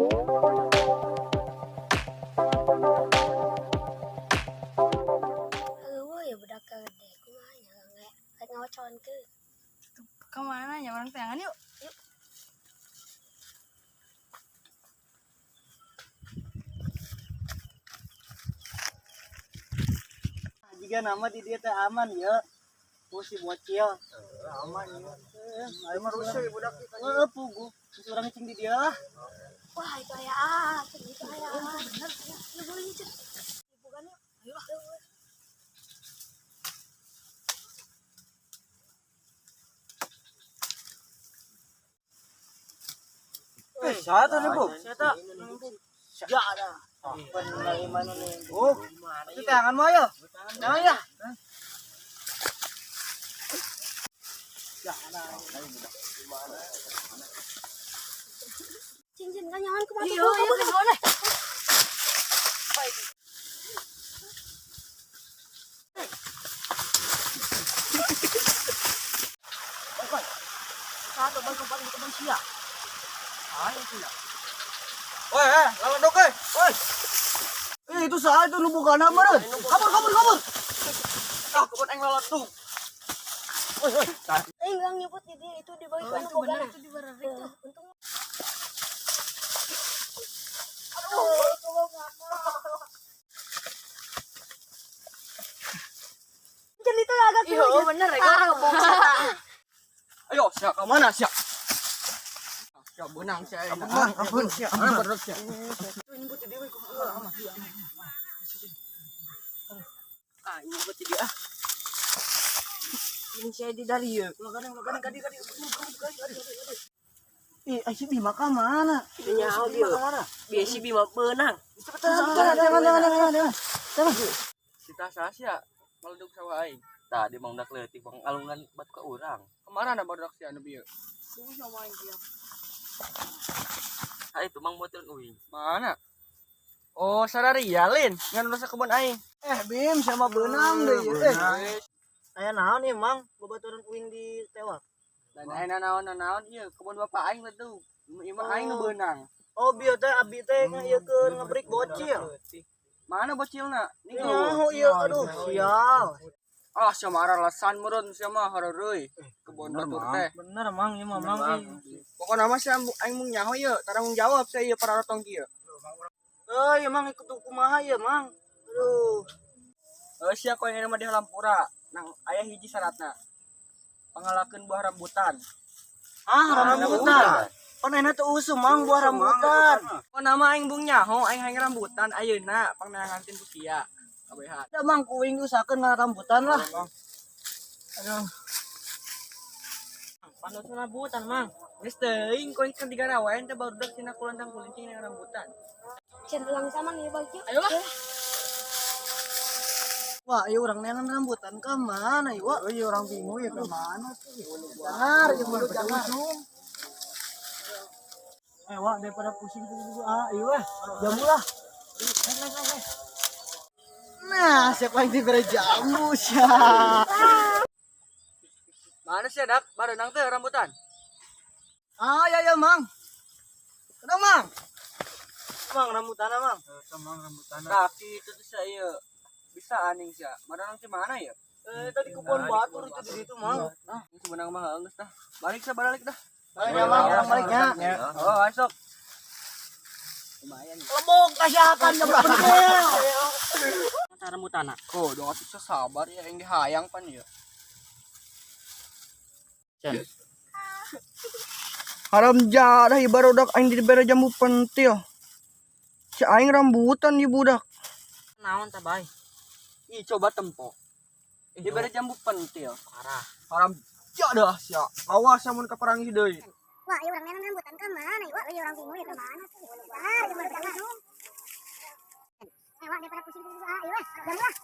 Eueuh ya budak gede kumaha nya rek ngawaconkeun. Kemana ya orang teangan yuk? Yuk. Jika nama di dia teh aman ya. Oh si bocil. Aman ya. Ayo mah rusuh ya budak. Heeh, puguh. Terus urang cing di dia lah. Wah, itu aya ah, itu aya ah. Bener. Lu boleh cek. Bukan yuk. Ayo lah. Eh, siapa nih, Bu? Siapa? Ya ada. Benar mana nih? Oh, itu tangan mau ya? Tangan ya? Ya ada. Cincin kan nyawan kumaha Iya, iya, kemana? Satu bang kembali ke kebun sia. Ayo sia. Woi, lawan dok, eh. Woi. Eh, itu saat itu nu bukan meureun. Kabur, kabur, kabur. Ah, kebun aing lawan tuh. Woi, woi. Eh, enggak nyebut di dia itu di bawah Oh, itu bener itu di barang itu. Untung. Aduh, itu mah Jadi itu agak Iya, oh, bener ya. Ayo, sia ke mana sia? Sia benang sia. Ampun, ampun, sia. Ampun, sia. Itu nyebut di dia kumaha. Ah, nyebut di dia. Ini saya di dari ya. Ulah gadang, ulah gadang, gadi, gadi. Gadi, gadi, gadi. Ih, ai si Bima ka mana? Nyaho dia. Biasa Bima benang. Cepetan, jangan, jangan, jangan, jangan, jangan. Jangan. Si Tasya meleduk sawah aing. Tah dia mau ndak leutik bang alungan batu ka urang. Kemana na barudak si anu bieu? Ah itu mang motor uing. Mana? Oh, sararia lin, ngan rusak kebun aing. Eh, Bim sama benang deh. Eh, aya naon ieu, Mang? Babaturan uing di tewak. Dan aing naon-naon ieu kebun bapak aing leduk. Ieu mah aing nu beunang. Oh, bieu teh abi teh ngaieukeun ngebrik bocil. Mana bocilna? Nih Nyaho ieu, aduh, sial. Ah, sia mah alasan meureun sia mah hareureuy. Kebun batur teh. Bener, Mang, ieu mah Mang. Pokona mah sia aing mung nyaho ieu, tarang jawab sia ieu pararotong kieu. Eh, ieu Mang ikut kumaha ieu, Mang? Aduh. Heuh sia koe mah di Halampura. Nang aya hiji syaratna. Pangalakeun buah rambutan. Ah, rambutan. Pan enak tuh usum, Mang, buah rambutan. Oh nama aing bung nyaho, aing hayang rambutan ayeuna pangneangan ku sia. Kabehan. Ya, Mang, ku uing diusahakeun ngala rambutan lah. Aduh. Panus rambutan, Mang. Geus teuing koe keur digarawaen teh barudak tina kulantang kulincing dengan rambutan. Cen ulang sama nih balik yuk. Ayo lah. Wah, ieu urang neangan rambutan ka mana ieu? Wah, ieu urang bingung ya ke mana tuh. Jangar, ieu mah jangar. Eh, wah, daripada pusing pusing ah, ieu weh. Jamu lah. Naik, naik, naik, naik. Nah, siapa yang diberi jamu sia? Mana sih dak? Barenang teh rambutan. Ah, ya ya, Mang. Kenapa, Mang? Mang, rambutan, Mang. Mang, rambutan. Kaki itu tuh saya bisa aning sia. Barenang di mana ya? Eh, tadi kebun batur itu di situ, Mang. Nah, ini sebenang mah geus dah. Balik sia balik dah. Balik ya, Mang, orang baliknya. Oh, esok. Lumayan. Lebok kasyakan jamu pentil. Rambutan. Oh, dong atuh sabar ya aing dihayang pan ya. Cen. Haram jadah ieu barudak aing dibere jambu pentil. Si aing rambutan ieu budak. Naon tah, Bay? Ih, coba tempo. Dibere jambu pentil. Parah. Haram jadah sia. Awas mun kaparangi deui. Wah, ieu urang neangan rambutan ka mana? Wah, ieu urang bingung ya ke mana tuh. Wah, ieu baru jangan. Eh, wah, daripada pusing pusing ah, ieu weh. Jamu lah.